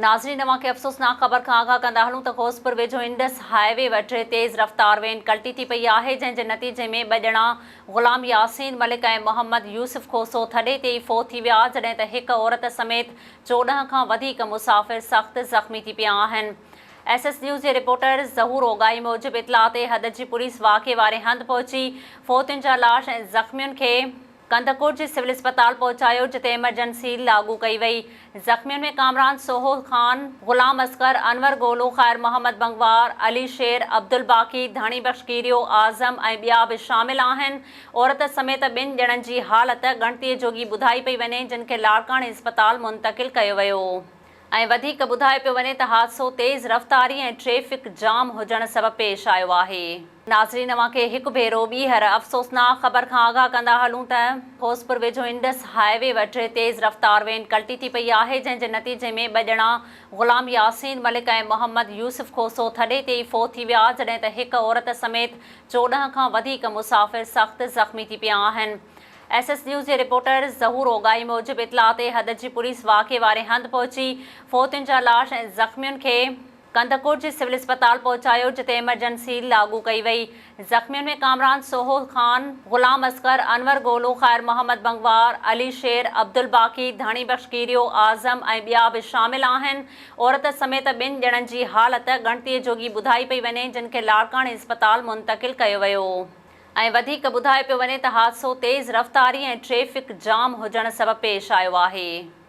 ناظرين اوهان کي افسوسناڪ خبر کان آگاهه ڪندا هلون ته غوثپور ويجهو انڊس هاء وي وٽ تيز رفتار وين ڪلٽي ٿي پئي آهي جنهن جي نتيجي ۾ ٻه ڄڻا غلام ياسين ملڪ ۽ محمد يوسف کوسو ٿڏي تي ئي فوت ٿي ويا جڏهن ته هڪ عورت سميت 14 کان وڌيڪ مسافر سخت زخمي ٿي پيا آهن. ايس ايس نيوز جي رپورٽر ظهور اوڳاهي موجب اطلاع تي حد جي پوليس واقعي واري هنڌ پهچي فوتين جا لاش ۽ زخمين کي ڪنڌڪوٽ جي سول اسپتال پهچايو جتي ايمرجنسي لاڳو ڪئي وئي. زخمين ۾ ڪامران سوهو خان، غلام اصغر، انور گولو، خير محمد بنگوار، علي شير، عبدالباقي، ڌڻي بخش ڪيريو، اعظم ۽ ٻيا به شامل آهن. عورت سميت ٻن ڄڻن جي حالت ڳڻتي جوڳي ٻڌائي پئي وڃي جن کي لاڙڪاڻي اسپتال منتقل ڪيو ويو. ۽ وڌيڪ ٻڌايو پيو وڃي ته حادثو تيز رفتاري ۽ ٽريفڪ جام هجڻ سبب پيش آيو آهي. ناظرين اوهان کي هڪ ڀيرو ٻيهر افسوسناڪ خبر کان آگاهه ڪندا هلون ته غوثپور ويجهو انڊس هاء وي وٽ تيز رفتار وين ڪلٽي ٿي پئي آهي جنهن جي نتيجي ۾ ٻه ڄڻا غلام ياسين ملڪ ۽ محمد يوسف کوسو ٿڏي تي ئي فوت ٿي ويا جڏهن ته هڪ عورت سميت 14 کان وڌيڪ مسافر سخت زخمي ٿي پيا آهن. ايس ايس نيوز جي رپورٽر ظهور اوڳاهي موجب اطلاع تي حد جي پوليس واقعي واري هنڌ پهچي فوتين جا لاش ۽ زخمين کي ڪنڌڪوٽ جي سول اسپتال پهچايو جتي ايمرجنسي لاڳو ڪئي وئي. زخمين ۾ ڪامران سوهو خان، غلام اصغر، انور گولو، خير محمد بنگوار، علي شير، عبدالباقي، ڌڻي بخش ڪيريو، اعظم ۽ ٻيا به شامل آهن. عورت سميت ٻن ڄڻن جي حالت ڳڻتي جوڳي ٻڌائي پئي وڃي جن کي لاڙڪاڻي اسپتال منتقل ڪيو ويو. ۽ وڌيڪ ٻڌايو پيو وڃي ته حادثو تيز رفتاري ۽ ٽريفڪ جام هجڻ سبب پيش آيو آهي.